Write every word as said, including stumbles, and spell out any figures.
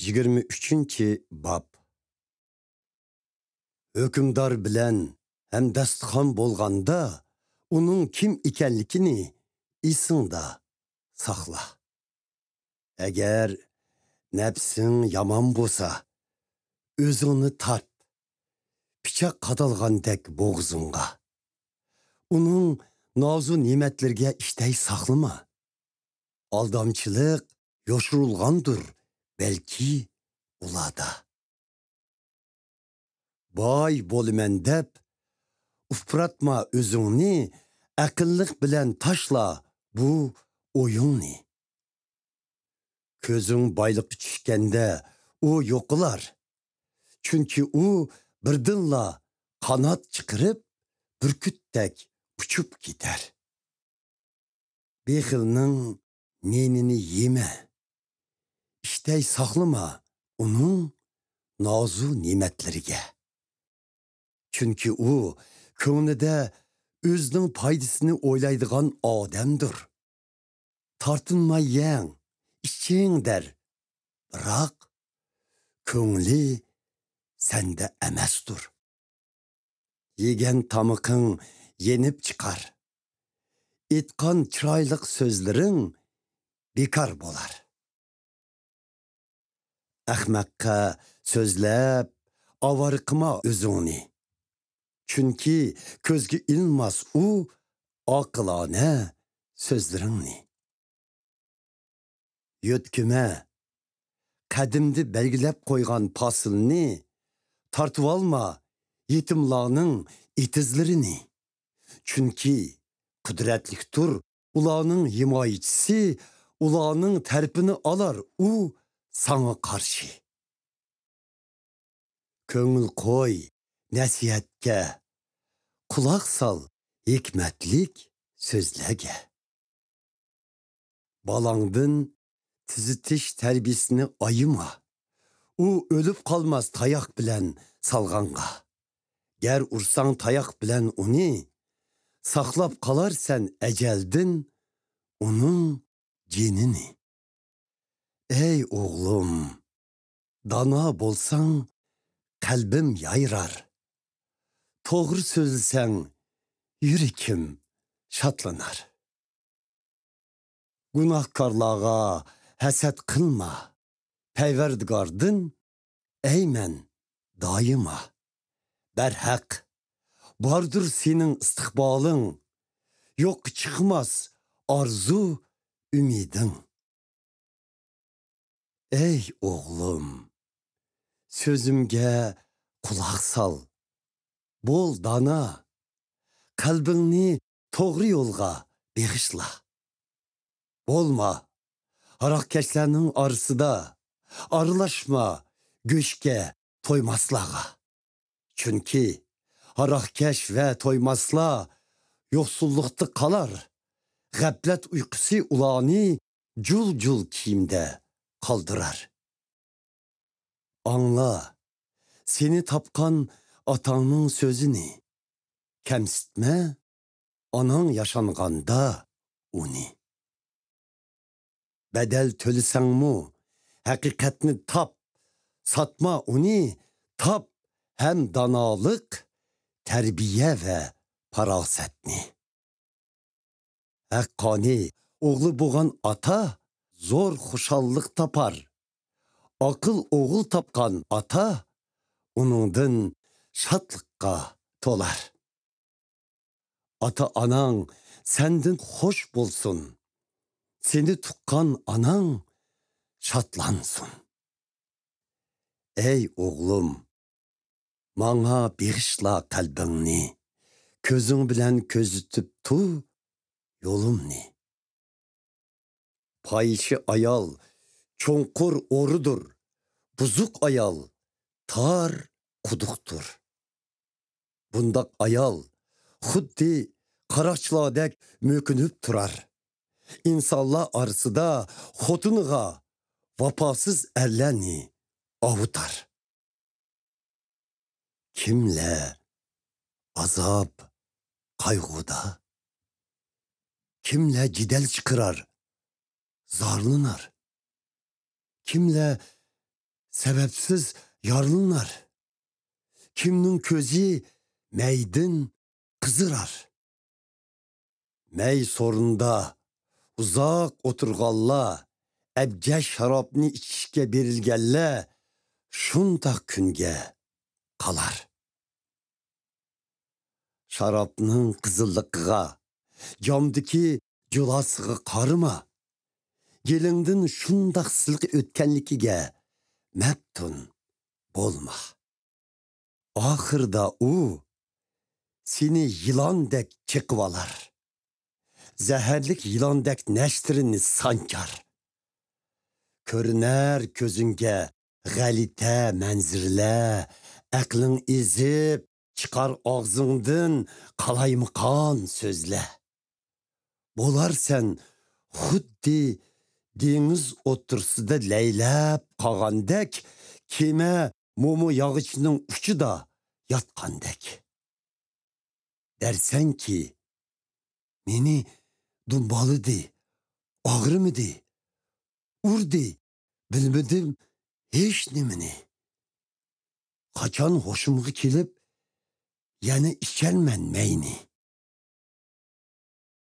يىگىرمە ئۈچىنچى باب. ھۆكۈمدار بىلەن ھەمدەستىخان بولغاندا، ئۇنىڭ كىم ئىكەنلىكىنى ئېسىڭدە ساقلا. ئەگەر نەپسىڭ يامان بولسا، ئۆزۈڭنى تارت، پىچاق قادالغاندەك بوغۇزۇڭغا. ئۇنىڭ نازۇ نېمەتلىرىگە ئىشتەي ساقلىما. ئالدامچىلىق يوشۇرۇلغاندۇر بەلكى ئۇلاردا. باي بولىمەن دەپ ئۇپراتما ئۆزۈڭنى، ئەقىللىق بىلەن تاشلا بۇ ئويۇڭنى. كۆزۈڭ بايلىققا چۈشكەندە ئۇ يوقىلار. چۈنكى ئۇ بىردىنلا قانات چىقىرىپ، بۈركۈتتەك ئۇچۇپ كېتەر. بېخىلنىڭ نېنىنى يېمە. ئىشتەي ساقلىما ئۇنىڭ نازۇ نېمەتلىرىگە. چۈنكى ئۇ كۆڭلىدە ئۆزىنىڭ پايدىسىنى ئويلايدىغان ئادەمدۇر. تارتىنماي يەڭ، ئىچىڭ دەر، بىراق كۆڭلى سەندە ئەمەستۇر. يېگەن تامىقىڭ يېنىپ چىقار. ئېيتقان چىرايلىق سۆزلىرىڭ بىكار بولار. ئەخمەققە سۆزلەپ، ئاۋارە قىلما ئۆزۈڭنى. چۈنكى كۆزگە ئىلماس ئۇ ئاقىلانە سۆزلىرىڭنى. يۆتكىمە، قەدىمدە بەلگىلەپ قويغان پاسىلنى، تارتىۋالما يېتىملارنىڭ ئېتىزلىرىنى. چۈنكى قۇدرەتلىكتۇر ئۇلارنىڭ ھىمايىچىسى، ئۇلارنىڭ تەرىپىنى ئالار ئۇ ساڭا قارشى. كۆڭۈل قوي نەسىھەتكە، قۇلاق سال ھېكمەتلىك سۆزلەرگە. بالاڭدىن تۈزىتىش تەربىيىسىنى ئايىما. ئۇ ئۆلۈپ قالماس تاياق بىلەن سالغانغا. گەر ئۇرساڭ تاياق بىلەن ئۇنى، ساقلاپ قالارسەن ئەجەلدىن ئۇنىڭ جېنىنى. ئەي ئوغلۇم، دانا بولساڭ، قەلبىم يايرار. توغرا سۆزلىسەڭ، يۈرىكىم شادلىنار. گۇناھكارلارغا ھەسەت قىلما، پەرۋەردىگاردىن ئەيمەن دائىما. بەرھەق، باردۇر سېنىڭ ئىستىقبالىڭ، يوققا چىقماس ئارزۇ، ئۈمىدىڭ. ئەي ئوغلۇم، سۆزۈمگە قۇلاق سال، بول دانا، قەلبىڭنى توغرا يولغا بېغىشلا. بولما ھاراقكەشلەرنىڭ ئارىسىدا، ئارىلاشما گۆشكە تويماسلارغا. چۈنكى ھاراقكەش ۋە تويماسلار يوقسۇللۇقتا قالار، غەپلەت ئۇيقۇسى ئۇلارنى جۇل-جۇل كىيىمدە قالدۇرار. ئاڭلا سېنى تاپقان ئاتاڭنىڭ سۆزىنى، كەمسىتمە ئاناڭ ياشانغاندا ئۇنى. بەدەل تۆلىسەڭمۇ، ھەقىقەتنى تاپ، ساتما ئۇنى، تاپ ھەم دانالىق، تەربىيە ۋە پاراسەتنى. ھەققانىي ئوغلى بولغان ئاتا زور خۇشاللىق تاپار. ئاقىل ئوغۇل تاپقان ئاتا ئۇنىڭدىن شادلىققا تولار. ئاتا-ئاناڭ سەندىن خۇش بولسۇن، سېنى تۇغقان ئاناڭ شادلانسۇن. ئەي ئوغلۇم، ماڭا بېغىشلا قەلبىڭنى، كۆزۈڭ بىلەن كۆزىتىپ تۇر يولۇمنى. پاھىشە ئايال چوڭقۇر ئورىدۇر، بۇزۇق ئايال تار قۇدۇقتۇر. بۇنداق ئايال خۇددى قاراقچىلاردەك مۆكۈنۈپ تۇرار. ئىنسانلار ئارىسىدا خوتۇنىغا ۋاپاسىز ئەرلەرنى ئاۋۇتار. كىملەر ئازاب، قايغۇدا؟ كىملەر جېدەل چىقىرار، زارلىنار؟ كىملەر سەۋەبسىز يارىلىنار. كىمنىڭ كۆزى مەيدىن قىزىرار. مەي سورۇندا ئۇزاق ئولتۇرغانلار، ئەبجەش شارابنى ئىچىشكە بېرىلگەنلەر شۇنداق كۈنگە قالار. شارابنىڭ قىزىللىقىغا، جامدىكى جۇلاسىغا قارىما. گېلىڭدىن شۇنداق سىلىق ئۆتكەنلىكىگە مەپتۇن بولما. ئاخىردا ئۇ سېنى يىلاندەك چېقىۋالار. زەھەرلىك يىلاندەك نەشتىرىنى سانچار. كۆرۈنەر كۆزۈڭگە غەلىتە مەنزىرىلەر، ئەقلىڭ ئېزىپ، چىقار ئاغزىڭدىن قالايمىقان سۆزلەر. بولارسەن خۇددى دېڭىز ئوتتۇرىسىدا لەيلەپ قالغاندەك، كېمە مومو ياغىچىنىڭ ئۇچىدا ياتقاندەك. دەرسەنكى، مېنى دۇمبالىدى، ئاغرىمىدى، ئۇردى، بىلمىدىم ھېچ نېمىنى. قاچان ھوشۇمغا كېلىپ، يەنە ئىچەرمەن مەينى.